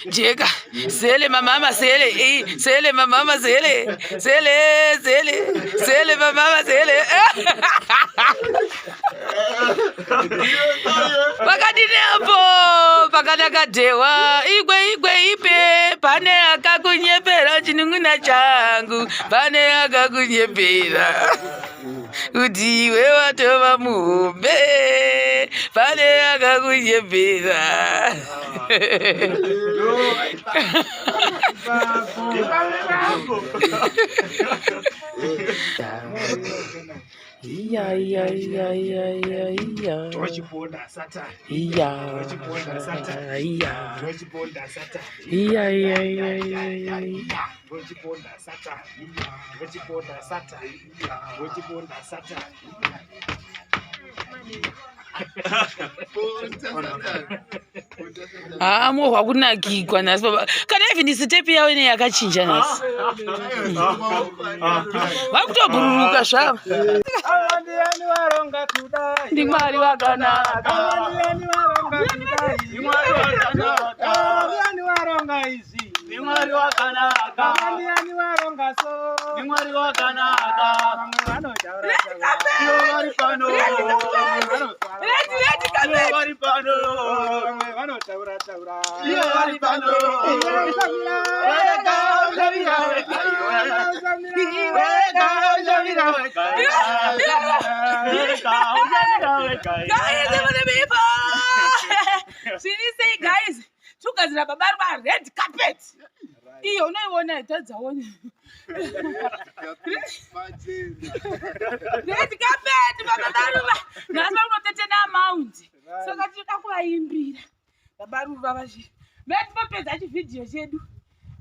Jeka sele mamama sele eh sele mamama sele sele sele sele mamama sele pakadini apo pakanaka dhewa igwe igwe ipe pane akakunyepera chinun'una changu pane akakunyepera kuti iwe watova muhombe pane akakunyepera. Iya iya iya iya iya iya. Tochiponda Satan. Iya. Tochiponda Satan. Iya. Tochiponda Satan. Iya iya iya iya iya. iya. Tochiponda Satan. Tochiponda Satan. Tochiponda Satan. Haa mohwa kunakigwa nhasi baba. Kana even sitepi yavo ine yakachinja nhasi. Vakutobhururuka zvavo. NdiMwari wakanaka. Mwari wakanaka. Ndiani waronga so? Ni Mwari wakanaka. Vamwe vanotaura ivo vari pano. Ivo vari pano. Vamwe vanotaura taura. Ivo vari pano. Wega ushamira wega. Wega ushamira wega. Wega ushamira wega. Guys, for the people. Zviri sei guys? Tugadzira baba ruva red carpet. Iyo unoiona tadzaona. Red carpet baba varuva. Nhasi vakunotetena amount. Saka tinoda kuvaimbira. Baba ruva vachi. Mira timbopedza chivhidhiyo chedu.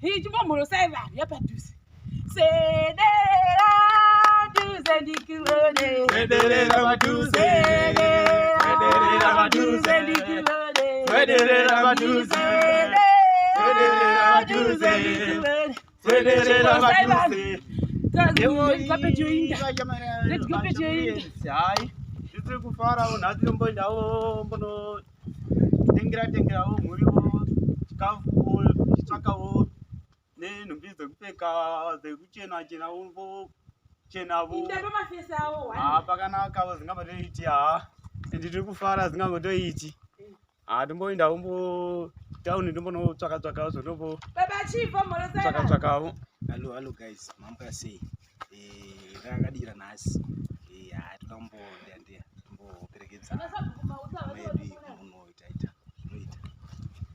Hii chimbomhorosai vanhu yapadhuze. Sedera dhuze ndikuone. Sederera padhuze. Sederera padhuze. Dhuze ndikuone. Sederera padhuze. Sederera padhuze. Sederera padhuze. Red carpet yoinda. Red carpet yoinda. Hayi, tiri kufarawo nhasi tomboendawo mbonotengera tengerawo muriwo chikafu tichitsvakawo nenhumbi dzekupfeka dzekuchena chenawo chenavo Inda pamafesi awo one. haa pakanakawo zvingambotoiti haa ende tiri kufara zvingambotoiti haa tomboendawo mbo tauni tombonotsvaka tsvakawo zvotombo Baba chipo mhorosai tsvaka vanhu. tsvakawo Hello, hello guys, mamuka sei? Eh, rakadira nhasi. Eh, haa toda kumbondeya ndeya, tomboperekedza maybe munoita ita zvinoita.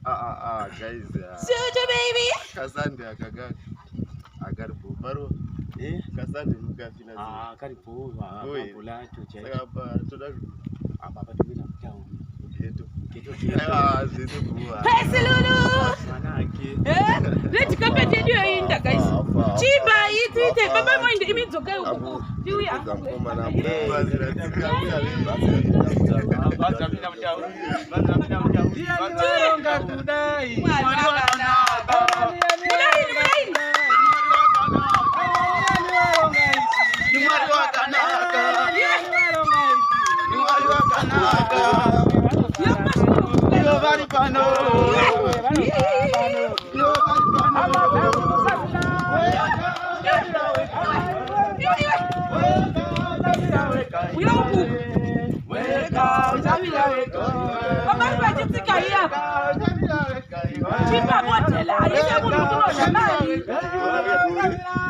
Ah, ah, ah, guys. Ah, Sutu baby. Kasande akagaka. Akari bhoparo. Eh? Kasande mukafina. haa karipo Oi. mabholato chaicho Saka pa toda apa patomira mutauni kugeto. geto Aiwa, zvese bhuwa. Pesi Lulu. manake Eh? Red carpet yedu yoinda guys. Chimba itiite baba moinda imi dzokai uku. Tiuya. Waronga kudai. Mwari wakanaka. Mudaini mudaini. Uya uku. Baba vachitsika iya. Chimba modela haite munhu kunodya mari.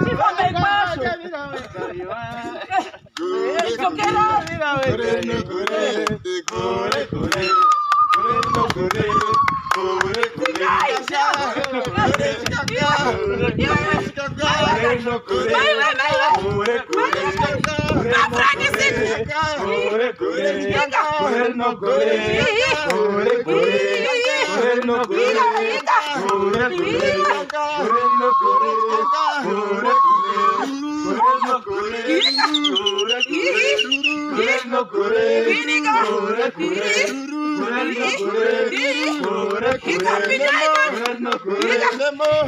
Chifambe kwazvo. Dzokera.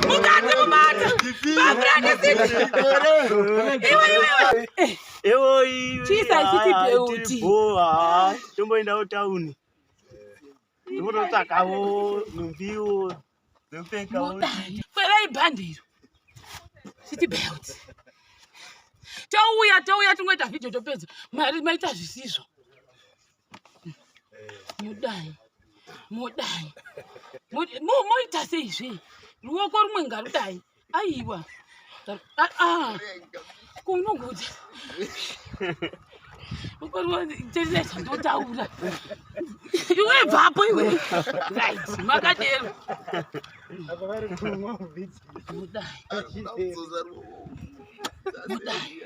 Mukadzi mumata. Iwe iwe iwe. Chisa ichiti bheuti. Tomboendawo tauni. Ndikutotsvakawo nhumbiwo dzekupfekawo. Kwevai bhandi iro. City belt. Touya touya tingoita video topedza. Mari maita zvisizvo. Mudai. Mudai. Moita sei zve? Ruoko rumwe ngarudai. Aiwa. Ah, ah. Kunokuti. Ndotaura. Iwe bvapo iwe. Right, makadero. Mudai. Mudai.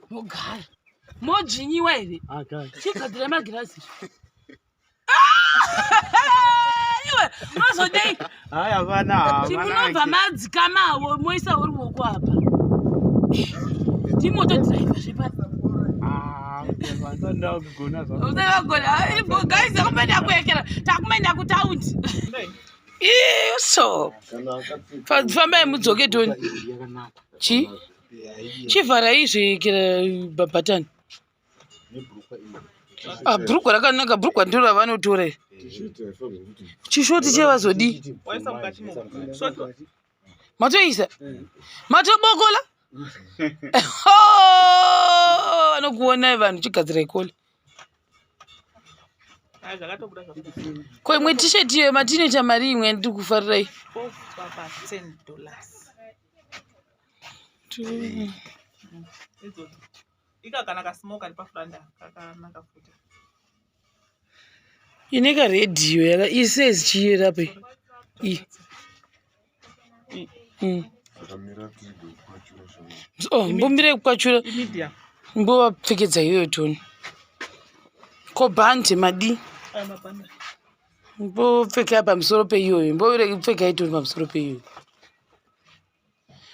Mogara. Modzvinyiwa here? Chigadzira magirazi. Iwe unozodei? Hayi hapana. Chimunobva madzikamawo moisawo ruoko apa. Ndimotodhiraivha zvepano. Guys, takumenda kuekera, takumenda kutaundi. Iso. Fambai mudzoke toni. Chi? Chivharai zveekera bhatani. Ah, bhurugwa rakanaka, bhurugwa ndiro ravanotora iri. Chishoti chevazodii? Matoisa? Matobokola? Vanokuonai vanhu chigadzira ikole. Ko imwe t-shirt iyo matinoita mari imwe yandiri kufarirai. Ine karedhiyo yaka isezi chiyera pe. I. Mm. Oh, mbombire kukwachura. Mbovapfekedza iyoyo toni. Ko bhandi madii? Mbopfeka pamusoro peiyoyo. Mbopfeka itoni pamusoro peiyoyo.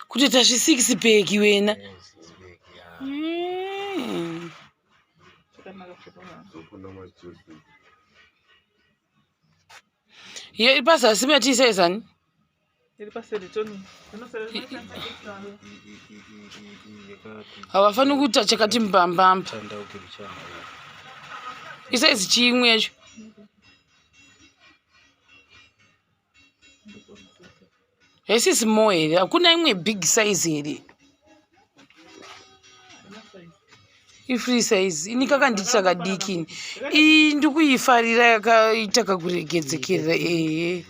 Kutoita zvisix pack wena. Mm. Iyo iri pazasi matiisaizani? Havafaniri kuita chakati mbambamba. Isaizi chimwe yacho. Haisi small here? Hakuna imwe big size here? Ifree size. Ini kakanditi kadiki ini. Iyi ndikuifarira yakaita kakuregedzekerera ehe.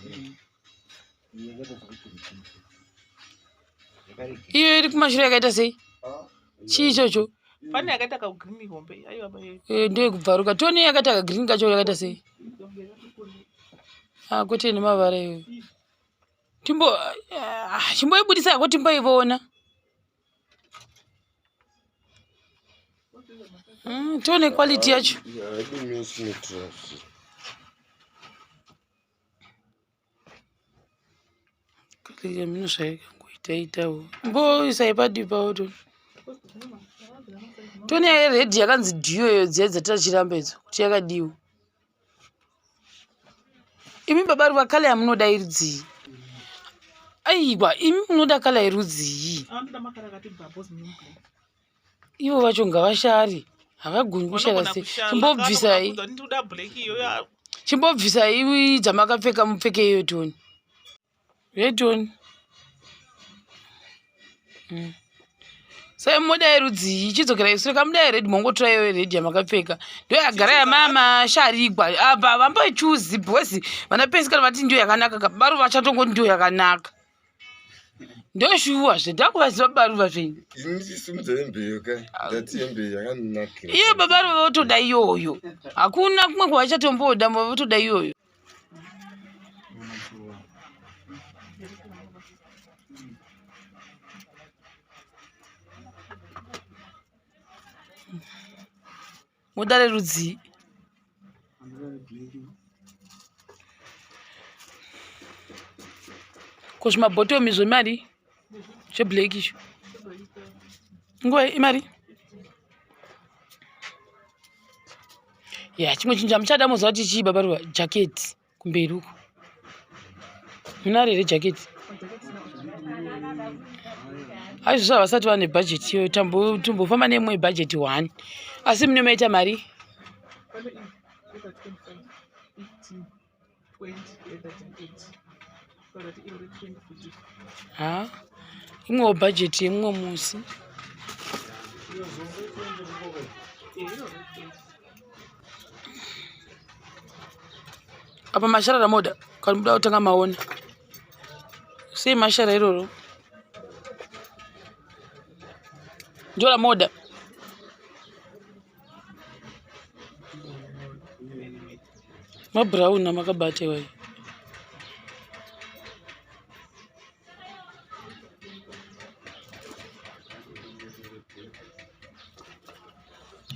Iyo iri kumashure yakaita sei? Chii ichocho? Pane yakaita kagreen hombe. Aiwa ba. Eh, ndeyekubvaruka. Toni yakaita kagreen kacho yakaita sei? Ah, kwete nemavara iyoyo. Timbo ah, chimboibudisa hako timboivona. Tione quality yacho. Mino zvaikangoita itawo. Mboisai padivi pavo toni. Toni yeredhi yakanzi dhiyoyo dziya dzatachiramba idzo kuti yakadiwa. Imi baba ruva kala yamunoda irudzii? Aiwa, imi munoda kala yerudzii? Ivo vacho ngavashare. Havagoni kushara sei. Chimbobvisai. Chimbobvisai dzamakapfeka mupfeke iyo toni. Yetoni. Sai moda yerudzii chidzokera isure kamuda yered mongotora iyo yered yamakapfeka ndiyo yagara yamama sharigwa apa vamboichuzi because vana pesi kana vati ndiyo yakanaka kabaru vachatongoti ndiyo yakanaka ndoshuwa zve ndakuvaziva baruva zvenyu iye baba ruva votoda iyoyo hakuna kumwe kwavachatomboda votoda iyoyo Mudare rudzii? Ko zvimabhotomi izvo imari zveblack izvo nguva imari ya chimwe chinhu chamuchada moziva kuti chii baba ruva jaketi kumberi uko munaro here jaketi aizvozvo havasati vane bhajeti iyoyo tombofamba neimwe bhajeti one asi mune maita mari. Ha imwewo bhajeti yemumwe musi. Apa masharara moda kana muda kutanga maona. Sei mashara iroro? Ndora moda. Mabrown amakabata iwayo.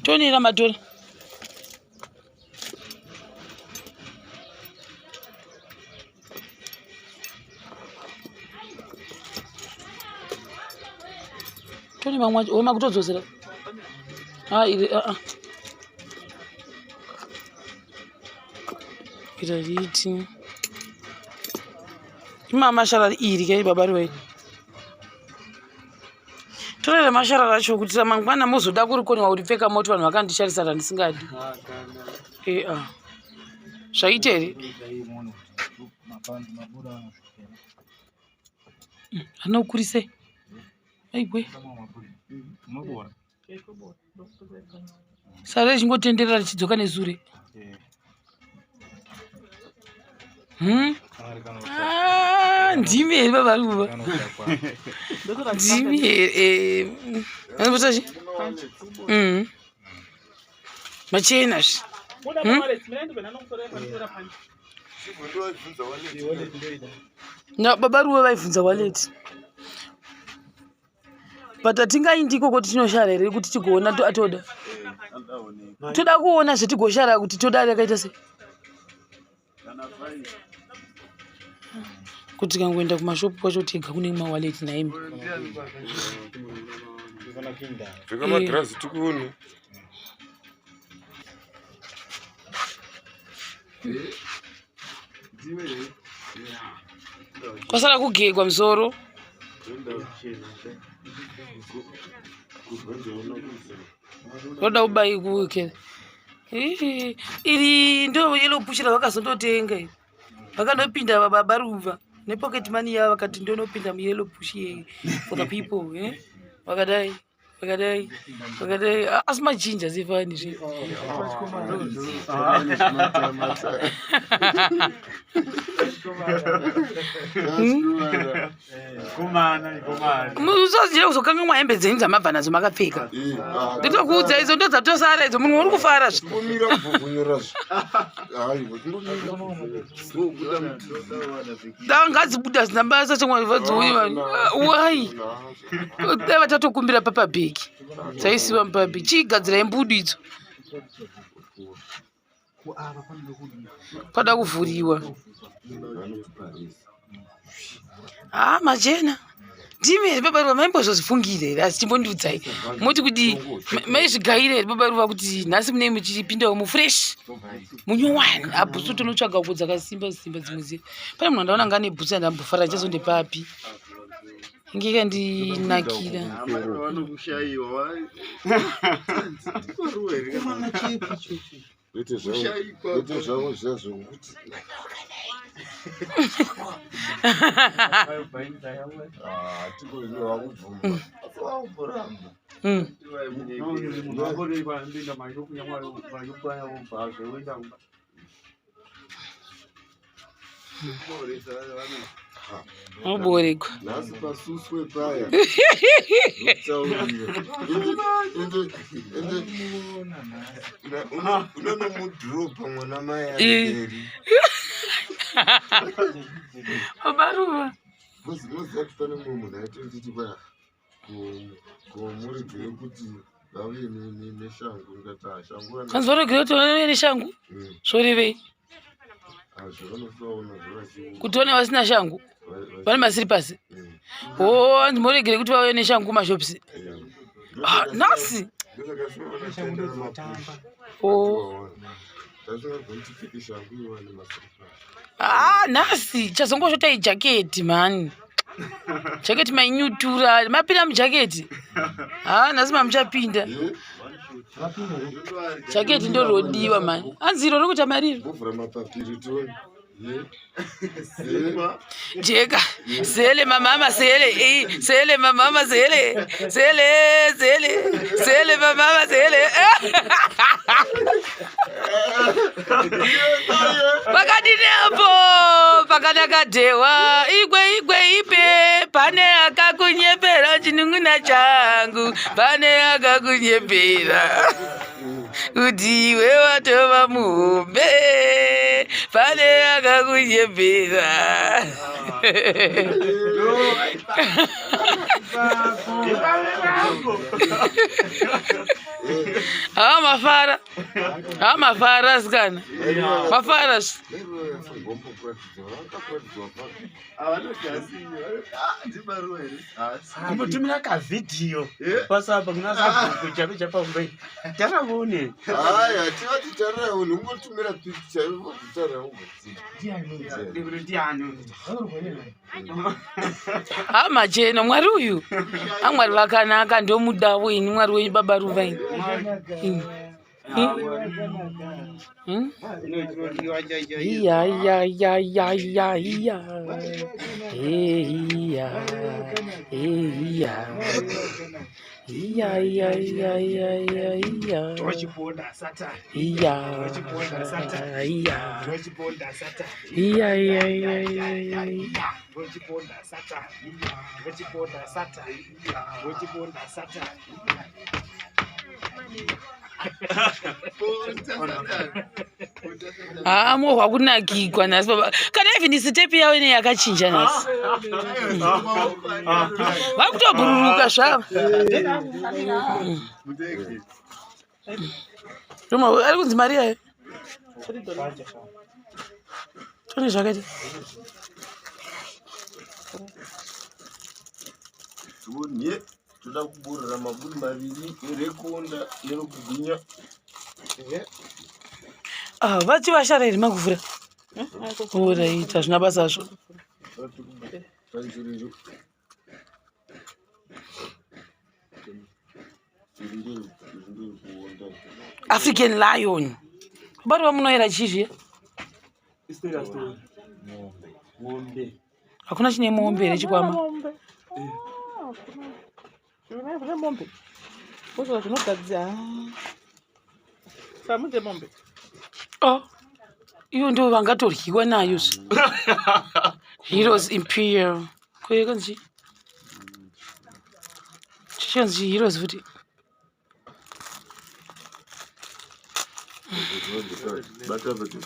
Tonira matora. Tone mamwe acho oma kutodzosera. Ah iri ah ah. Ira riti. Imama shara iri kai baba riwai. Torera masharara acho kuti ramangwana mozoda kurikoniwa kuripfeka moti vanhu vakandisharisa randisingadi. Eh ah. Zvaita here? Anokurise. Aigwe. Sare richingotenderera richidzoka nesure. Hmm? Ah, ndimi here baba Ruva? Ndimi here? Eh, anobata chi? Mm. Machena zve. Hmm? Na baba Ruva vaibvunza wallet. But hatingaindi ikoko tinoshara here kuti tigoona atoda. Toda kuona zvetigoshara kuti toda rakaita sei. Kuti tikangoenda kumashopu kwacho tega kune mawallet naimi. Pfeka magirazi tikuone. Kwasara kugegwa musoro. Roda kubai kuke. Iri ndo yellow push ravakazondotenga iri. Vakandopinda baba Ruva nepocket money yavo vakati ndonopinda muyellow push ye for the people eh? Vakadai vakadai vakadai asi machinja sefani zve. Musaziye kuzokanganwa hembe dzenyu dzamabva nadzo makapfeka. Ndotokuudza idzo ndodzatosara idzo munhu uri kufara zve. Ngadzibuda zina basa chemwa vadziuye vanhu. Why? Dai vatatokumbira papa bhegi. Dzaisiwa mupabhegi. Chigadzirai mbudu idzo. Pada kuvhuriwa. Ah, machena. Ndimi here baba Ruva maimbozozvifungire here asi chimbondiudzai. Moti kuti maizvigaire here baba Ruva kuti nhasi munei muchipindawo mufresh munyowani abhutsu tonotsvaga uko dzakasimba simba dzimwe dziya. Pane munhu andaona anga ane bhutsu yandambofara chazondepapi. Inge ikandinakira. Kwete zvavo zviya zvekuti Unoborekwa. Nhasi pasuswe paya. Ende unonomudhiropa mwana mai ari. Baba Ruva. Moziva kuti pane mumwe munhu aitonditi paya komuregere kuti vauye neshangu ndikati ah, shangu kanzi varegere kuti vauye neshangu mm. zvorevei ah, kuti vane vasina shangu vane masiripasi mm. o oh, anzi moregere kuti vauye neshangu kumashops ah, nhasi oh. Ah, nhasi chazongoshota ijaketi mhani jaketi mainyutura mapinda mujaketi ha ah, nhasi mamuchapinda jaketi ndorodiwa mhani anzi iro rikuita mari iro. Jeka sele mamama sele eh sele mamama sele sele sele sele mamama sele pakadini apo pakanaka dhewa igwe igwe ipe pane akakunyepera chinun'una changu pane akakunyepera kuti iwe watova muhombe pane akakunyepera haa mafara haa mafara asikana mafara Kumbotumira kavhidhiyo pasapa kuna sabhuku chako chapambei taravone. Haya, tivati tarira unhu ungotumira picture ugotarira ugoti. Ndiani? haa machena mwari uyu amwari vakanaka ndomudavo ini mwari wenyu baba ruva ini Ini. Hmm? Iya, iya, iya, iya, iya, iya. Eh, iya. Eh, iya. Iya, iya, iya, iya, iya, iya. Tochiponda Satan. Iya. Tochiponda Satan. Iya. Tochiponda Satan. Iya, iya, iya, iya, iya, iya. Tochiponda Satan. Tochiponda Satan. Tochiponda Satan. Haa mohwa kunakigwa nhasi baba. Kana even sitepi yavo ine yakachinja nhasi. Vari kutobhururuka zvavo. Roma ari kunzi Maria here? Tone zvakaita. Tunye toda kuburira maburi maviri rekuonda nerekugwinya. Ah, vati vashara here makuvhura? Orit, hazvina basa zvo. African lion. Bari vamunoyera chii zviya? Hakuna chine mombe here chikwama? Mombe. Ah, Zvine mombe. Bozva zvinogadzira. Samudze mombe. Oh. Iyo ndo vangatoryiwa nayo zve. Heroes Imperial. Kuye kanzi. Chichanzi Heroes futi. Bata bata.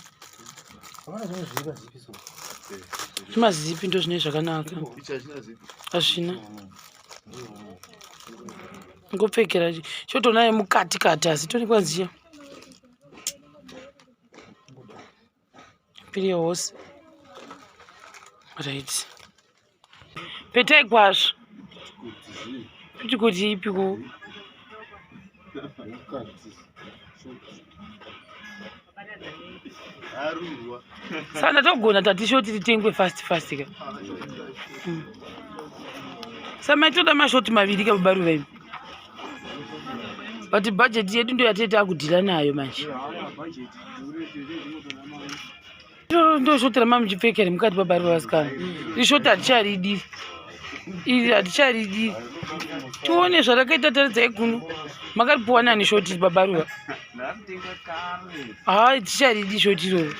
Zvimazipi ndo zvine zvakanaka. Hazvina. Ngopfekera chotonaye mukati kati asi tonikwa ziya. Imperial horse. Right. Petai kwazvo. Kuti kuti ipi ko? Sana togona tati shoti ritengwe fast fast ka. Sama toda mashoti maviri ka baba Ruva imi. But budget yedu ndo yatete akudhila nayo manje. Ndo shoti ramamuchipfeka here mukati baba Ruva vasikana. Iri shoti haticharidi. Iri haticharidi. Tione zvarakaita taredzai kuno. Makaripuwa nani shoti baba Ruva? Hai ticharidi shoti iroro.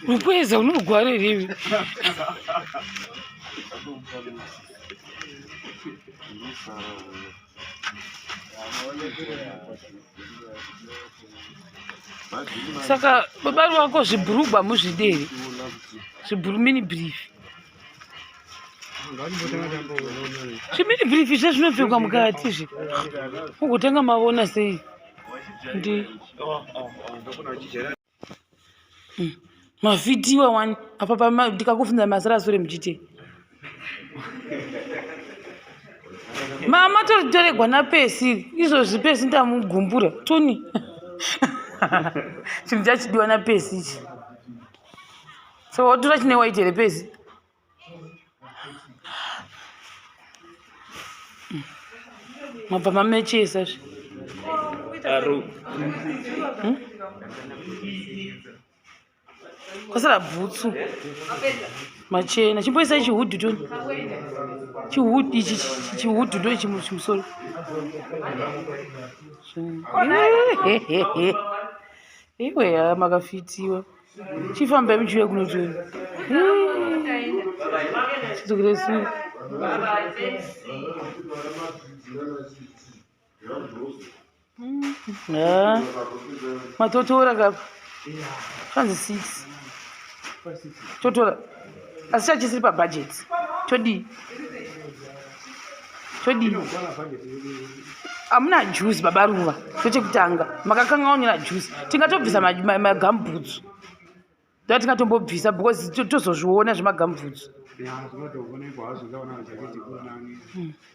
Rukweza unorwara here iwe? Saka baba wako zvibhurugwa muzvide here? Zvibhuru mini brief. Zvimini brief zve zvinopfekwa mukati zve. Ugotanga mavona sei? Ndi mafitiwa wani apa pama ndikakubvunza masara sure muchite. Mama toritoregwa napesi izvozvi pesi ndamugumbura toni chinhu chachidiwa napesi ichi so watora chine white here pesi mabva mamechesa zve Kwasara bhutsu. Machena. Chimboisai chihudhu toni. Chihudhu ichi chihudhu ndo ichi chimusoro. Iwe ya makafitiwa. Chifambai muchiuya kuno toni. Chidzokere sure. Yeah. Matotora kapa. Zvanzi 6. Totora. Asi chachisiri pa budget. Todii? Todii? Amuna juice baba Ruva. Tochekutanga. Makakanga onyora juice. Tingatobvisa magambutsu. Ndoda tingatombobvisa because tozozviona zvemagamubvutsu.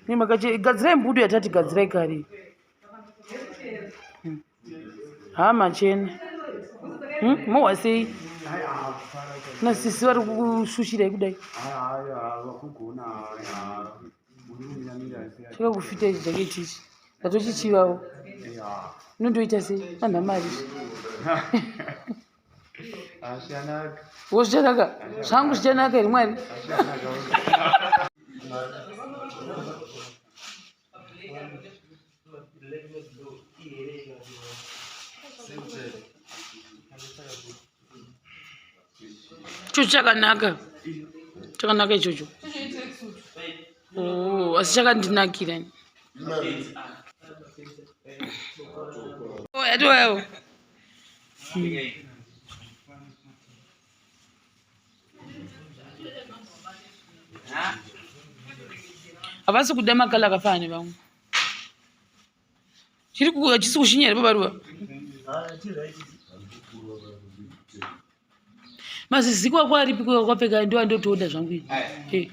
Hmm. Gadzirai mbudu yatati gadzirai kare. Hmm. Ha machena. Hmm? Mowa sei? Nasisi vari kushushirai kudai. Chakakufita ichi jaketi ichi. Ndatochichivawo. Unondoita sei? Anha mari. Wo zvichanaka zvangu zvichanaka here mwari ichocho chakanaka chakanaka ichocho oh, asi chakandinakira oh, yatoyawo Havasi kuda makala akafanana nevamwe. Chiri hachisi kushinya here baba Ruva? Maziziko ako aripi kwapfeka ndo andotoda zvangu ini. Eh.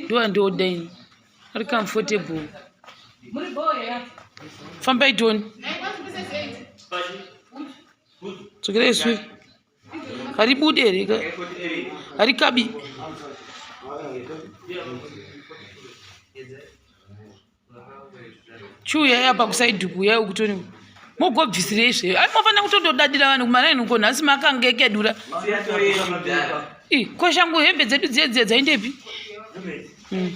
Ndo andoda ini. Ari comfortable. Fambai toni. Dzokerai sure. Haribude here? Harikabi. Chiuyai apa kusaidhi kuuyai ukutoni mogobvisirei zve ai mofanira kutondodadira vanhu kumaraini uko nhasi makangekedura ko shangu hembe dzedu dziye dziye dzaindepi hmm.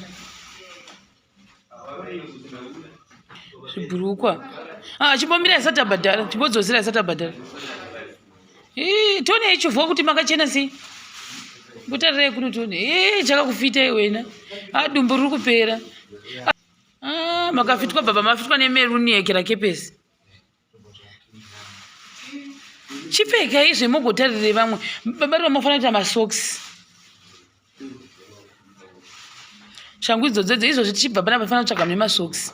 Zvibhurukwa. Ah, chimbomira isati abhadhara, chimbodzosera isati abhadhara. Ii, tone ichivhwa kuti makachena sei? Mbotarirai kuno tone. Ii, chakakufita iwena. Ah, dumbu riri kupera. Ah, makafitwa baba, mafitwa nemeruni yekera kepesi. Chipfekai izve mogotarirei vamwe. Baba ruva mofanira kuita masocks. Shangu idzodzo idzo izvozvi tichibva panapa fanira kutsvaga mune masocks.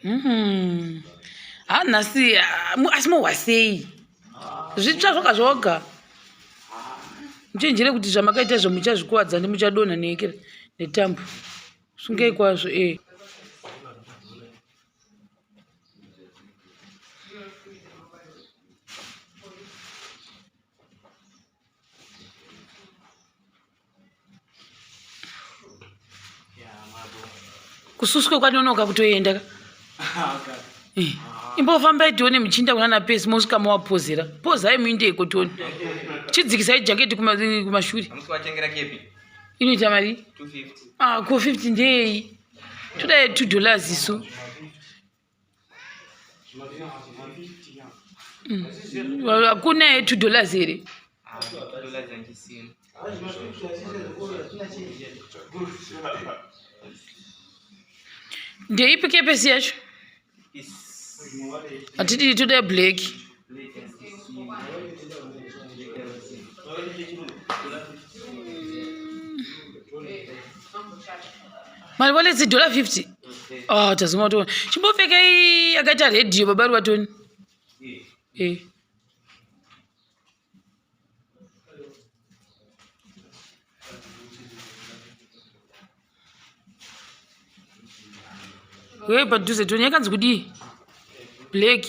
Mm. Ha nhasi ah, asi mohwa sei? Zvitsva zvoga zvoga. Muchenjere kuti zvamakaita izvo muchazvikuvadza ndimuchadonha nekera netambo. Sungei kwazvo eh. Kususwe kwanonoka kutoenda ka. Eh. Imbofambai tione muchiinda kunana pesi mosvika mowapozera. Pozai muindeko tione. Chidzikisai jaketi kumashure. Inoita mari? 250. Ah, ko 50 ndeyei? Toda 2 dollars isu. Hakuna mm. 2 dollars here? Ah, 2 dollars handisina. Ndeipi kepesi yacho? Hatidi toda black. Mari walets dollar 50. Ah, tazuma toni. Chimbopfekei akaita radio baba ruva toni. Eh. Wewe padhuze toni yakanzi kudii? Black.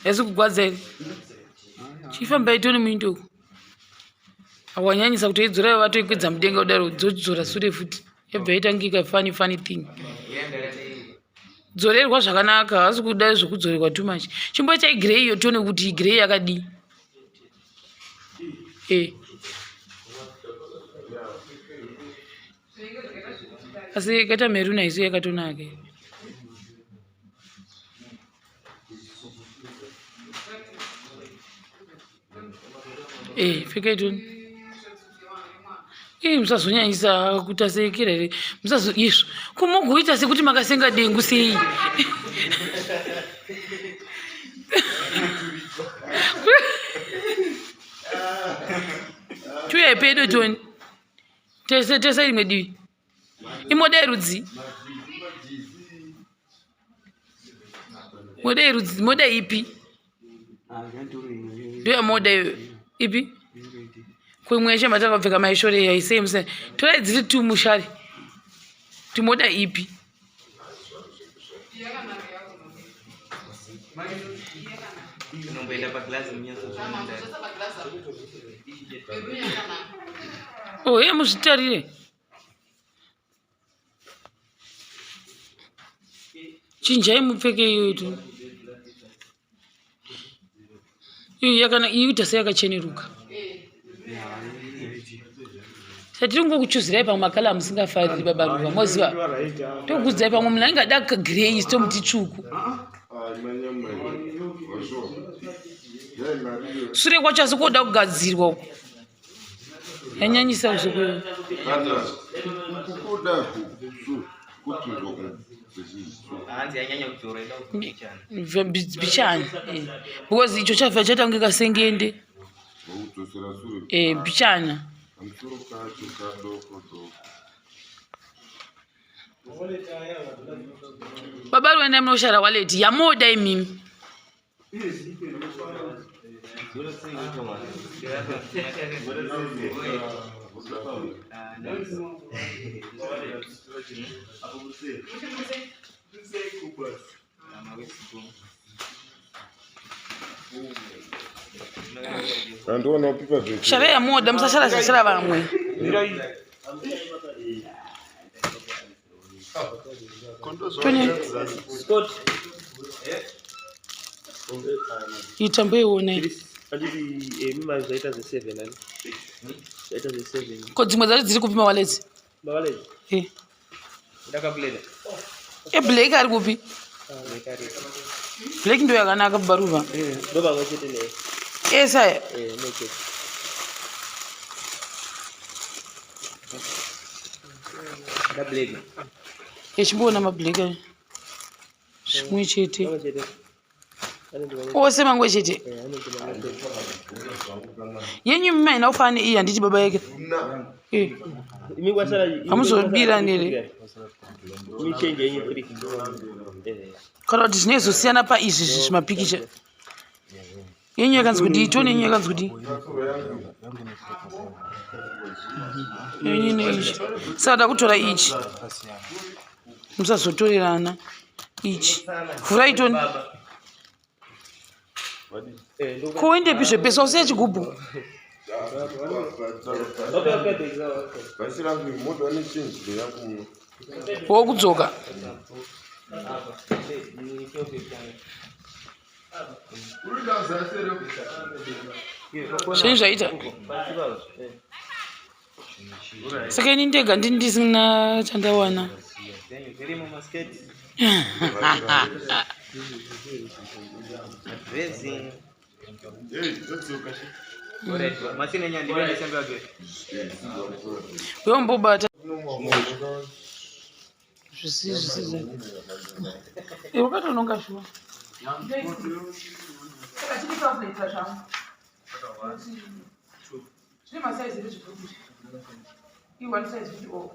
Haisi kugwadza here? Chifambai toni muinde uko. Wanyanyisa kutoidzora vatoikwidza mudenga kudaro dzodzora sure futi yobva yaita ngika funny funny thing. Dzorerwa zvakanaka hasi kuda zvekudzorerwa too much. Chimboita igrey iyo tione kuti igrey yakadii. Eh. Asi yakaita meruna isu yakatonaka. Eh, pfekai toni. Ii musazonyanyisa kuita sekera here musazo izvo kumugoita sekuti makasenga dengu sei tuyai pedo toni tese tese rimwe divi imoda yerudzi moda yerudzi moda ipi ndoyamoda iyoyo ipi kuimwe yacho matakapfeka maishore yaisei musa torai dziri tu mushari timoda ipi Oh, hey, muzvitarire. Chinjai mupfeke iyoyo tu. Iyo yakana iyo ita seyakacheneruka. Satiri kungokuchuzirai pamwe makala amusingafariri baba Ruva moziva. Tokuudzai pamwe munhu anenge ada grey isu tomuti tsvuku. Sure kwacho asi koda kugadzirwa uko. Yanyanyisa kuzokuyo. Bichana. Eh. Because icho chabva chaita kunge kasengende. Eh, bichana. Baba ruenda munoshara wallet yamoda imimi. Shara yamoda musashara zvashara vamwe. Itambo ione. Ko dzimwe dzacho dziri kupi mawalets? Eh. Eblack ari kupi? Black ndo yakanaka baruva. Esa. Ichimboona mablack ayo. Zvimwe chete. Ose mangwe chete. Yenyu mimi haina kufanana neiyi handiti baba yake. Eh. Hamuzobirani here? Kana kuti zvinezosiyana paizvi zvimapikicha. Yenyu yakanzi kudii? Tone yenyu yakanzi kudii? Yenyu neichi. Saka ndakutora ichi. Musazotorerana ichi. Vhurai tone. Kuendepi zvepesa usiye chigubhu. Wokudzoka. Zvii zvaita? Saka ini ndega ndini ndisina chandawana. Yombobata Zvisi zvisi. Iwe ukatononga shuwa. Saka chiri calculator zvangu. Zvine masaizi ere zvibhuku izvi? I one size fit all.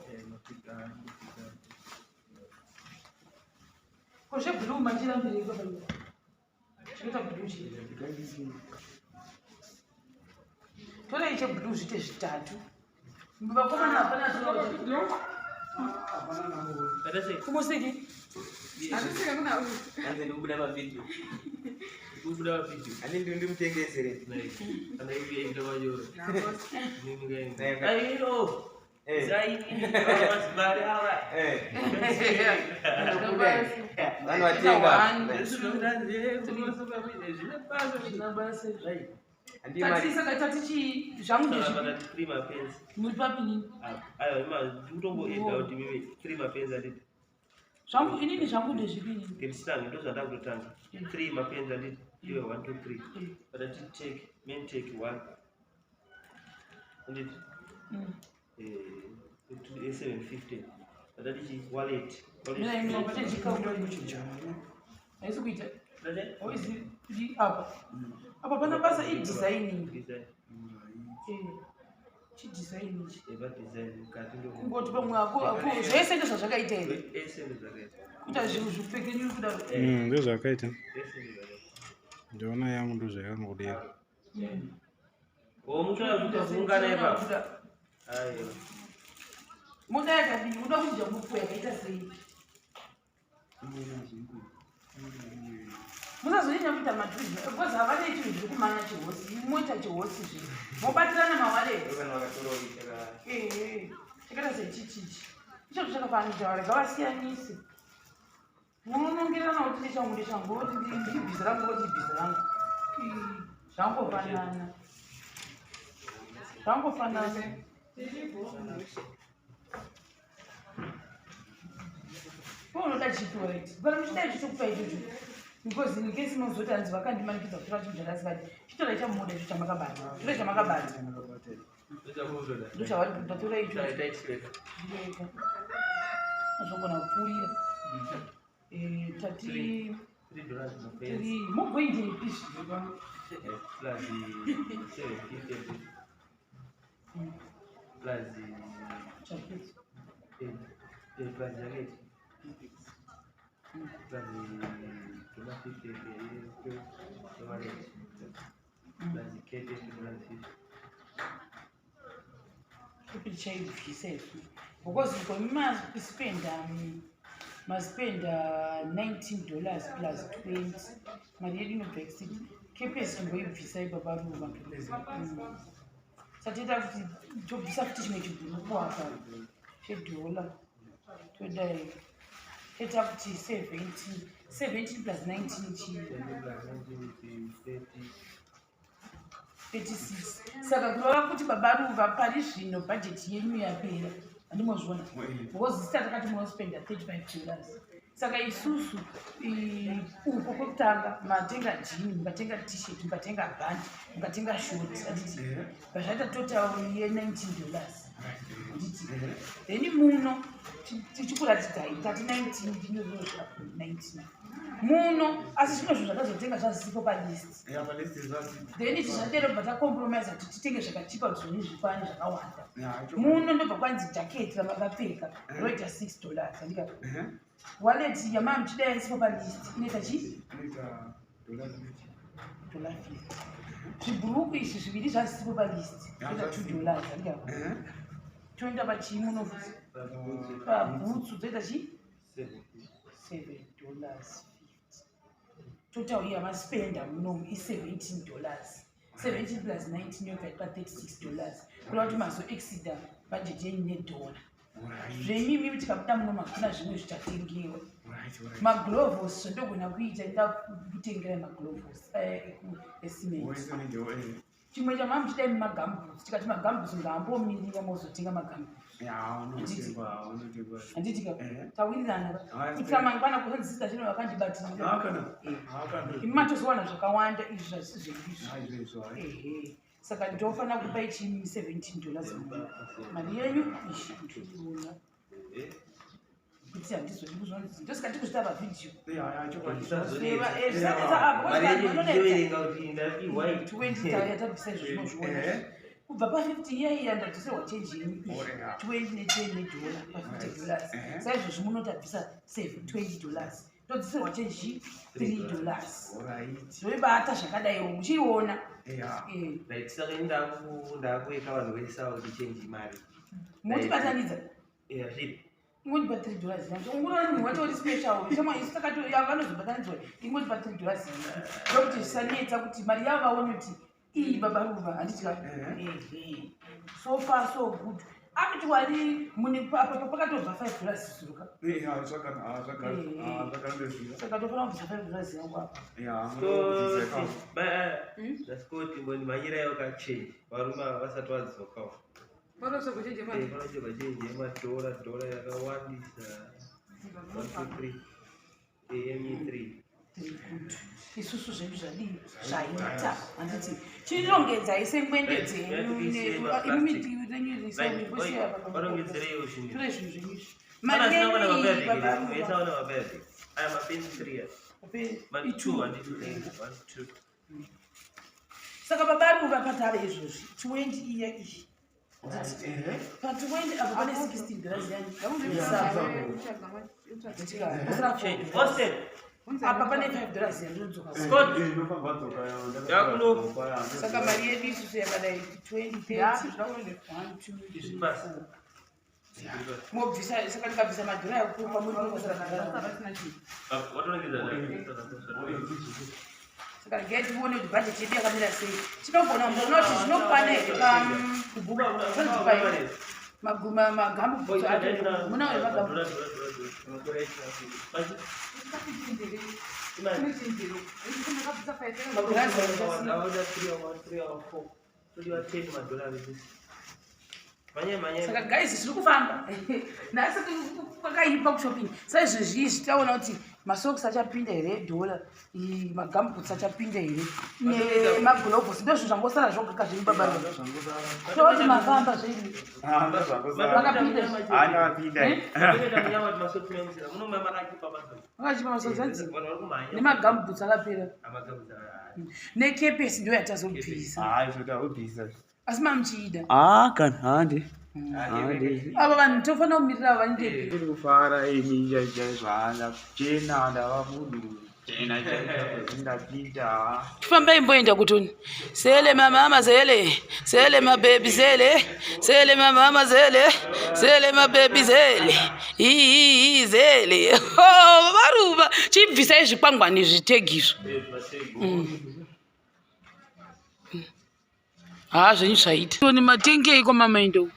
Ko zveblue mandirambirei baba iwe? Chinoita blue chii? Torai cheblue zviite zvitatu. Vakomana hapana Kumusiki? Ani ndimutengesere. Vanhu vatenga. Handi mari. Tatisaka tati chii zvangu ndezvipi muri papi nini zvangu inini zvangu ndezvipi inini Ngetitange ndozvandakutotanga. 3 mapenzi anditi iwe 1 2 3. But ati take main take 1. Anditi eh 750. But ati chi wallet. Mina imi wabata haisi kuita oizi apa apa pana basa idesigning Design. chidesign ichi Eva design mukati ndo. kungoti pamwe ako ako zvese ndozvazvakaita here Ese ndozvakaita. kuita zvinhu zvipfekenyuri kudaro Ndozvakaita. Ese ndozvakaita. Ndiona yangu ndozvakangodera. Oh muchona kuti kuungana ipapo. Aiwa. Muda yakadini uda kudya mupu yakaita sei musazonyanya kuita matwizvi because havane chinhu zviri kumanya chihosi moita chihosi zve mobatirana mawaleti Vanhu vakatorawo chaka. Ehe, chakaita sechichichi ichocho chakafanana chawara ngavasiyanise munonongerana kuti ndechangu ndechangu voti ndibhiza rangu voti ibhiza rangu Ii, zvangofanana zvangofanana ko unoda chipi right kana muchida icho chokupa ichocho because in case munozoti hanzi vakandimanikidza kutora chinhu chandasingadi chitorai chamunoda icho chamakabata torai chamakabata ndochavari kuda torai ichocho Taitsileka. Ndeka. Azogona kupfuurira. Eh, tati 3 dollars mapenzi. tiri mugoindepi zviri Plus 750. Plus chaketi. plus jacket. Plus dollar 50 wallet. Plus kete dollar 50. Kupi tichaibvisa isu because maspenda maspenda $19 plus 20 mari yedu inobva exit kepesi timboibvisa ipapa ruva satiita kuti tobvisa futi chimwe chibhuruku apa chedhola todai toita kuti 17 17 plus 19 chii 20 plus 19 is 30. 36 saka kureva kuti baba ruva pari zvino bhajeti yenyu yapera handimozviona because zita takati munospenda $35 saka isusu uko kwekutanga matenga jini mukatenga tshirt mukatenga bhandi mukatenga short handiti bazvaita total ye$19 handiti then muno tichikuratidzai tati 19 ndinozvaa 19 muno asi zvimwe zvinhu zvatazotenga zvazisipo palist then tichadero bva tacompromisa kuti titenge zvakachipa kuti zvinhu zvikwane zvakawanda muno ndobva kwanzi jaketi ramakapfeka roita $6 andika wallet yamaa muchida isipo palist inoita chii dollar 50 zvibhuruku izvi zviviri zvazisipo palist toita $2 andika toenda pachimuno pabhutsu dzoita chii $7.50 total yamaspenda munomu i$17 17 plus 19 yobva ipa $36 kureva kuti mazoexida budget yenyu nedhola zvemimi tikabuda muno hakuna zvimwe zvichatengewa maglovos zvandogona kuita ndida kutengera maglovos esimenti chimwe chamaa muchidai mumagambutsi tikati magambutsi ngaambomirira mozotenga magambutsi handiti ka tawirirana kuitira mangwana kuzonzisisa chino vakandibatirira imi matozowana zvakawanda izvi zvazisi zvedu ehe saka ndofanira kupa ichi $17 mari yenyu ishi ndinoona kuti handizodi kuzonzi ndosika ndikuzvita pavhidhiyo Mari yenyu ndichiverenga kuti ndapiwa iyi. 20 yatabvisa izvo zvinozviona kubva pa50 iya iya ndadzoserwa chenji yenyu iyi 20 ne10 nedhola pa$50 saizvozvi munotabvisa $20 todziserwa chenji $3 zvoibata zvakadaiwo muchiiona. Right, saka ini ndakueka vanhu vese ava kuti chenji mari. Motibatanidza. Zviri. Ingondipa 3 dollars yangu. Ungorora munhu wacho uri special. Shamwa isu takato vanozobatanidzwa ingondipa 3 dollars yangu. Ndokuti zvisanetsa kuti mari yavo vaone kuti iyi baba ruva handiti ka. Ehe. So far so good. Actually mune apa pakatobva 5 dollars zuruka. Saka tofanira kubvisa 5 dollars yangu apa. Scott mbondimhanyirayo kachange varume ava vasati vadzokawo. Panotsvagwa change yemadhora dhora yakawandisa. 1 2 3 ame 3. Isusu zvedu zvadii zvaita handiti chirongedzai sengwende dzenyu Varongedzereiwo zvinhu. tore zvinhu zvenyu izvi. Pana Mari asina kuona yenyu iyi, mabhayabheki baba here? Ruva. Vese vaona mabhayabheki. Aya mapeni 3 aya. Itu. 2 handiti 1 2. Saka baba Ruva patave izvozvi 20 iya iyi pa20 apo pane 16 dollars yani. Change. Austin. Apa pane 5 dollars yandinodzoka. Scott. Yakuno. Saka mari yedu isusu yakadai 20 30 1 2 Izvi basi. Mobvisa saka ndikabvisa madhora ekupa muri kungosara madhora. Watorongedza. Saka regai tione kuti bhajeti yedu yakamira sei. Tinogona kumboona kuti zvinokwana here pa magambubhutsu acho muna uyo magambubhutsu. Magirazi Saka guys zviri kufamba nhasi kwakaipa kushopping. Saizvezvi izvi taona kuti masocks achapinda here edhora, magambutsi achapinda here nemagulovhosi. Ndozvinhu zvangosara zvogaka zvenyu baba. Toti mafamba zvenyu vakapinda. Vakachipa masocks anzi nemagambutsi akapera nekepesi ndo yatazobvisa, asi mamuchiida. Kana hande. Ava vanhu tofanira kumirira vandepi. Ndiri kufara ini chaizvo, ndachena, ndava munhu chena chaizvo, ndapinda. Tifambai mboenda kutoni sele mamama zele sele mabebi zele sele mamama zele sele mabebi zele ii zele. Oh, varuva chibvisai zvikwangwani zvitegizvo. Ha, zvenyu zvaita. Toni matengei kwamamaendo?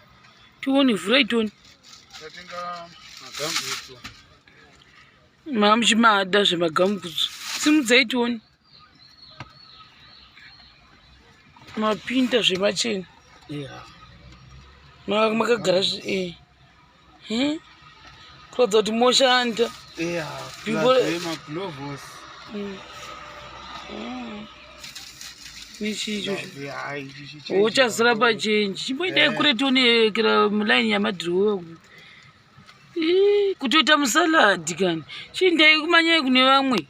Tione, vhurai toni. Tatenga magambutso. Mamuchimada zvemagambutso, simudzai tione. Mapinda zvemachena. Makagara kuratidza kuti moshanda. Magulovos. Nechicho uchazira pachenji, chimboendai kure tionekera mulaini yamadhirowa kutoita musaladhi kani. Chiindai kumanyai kune vamwe.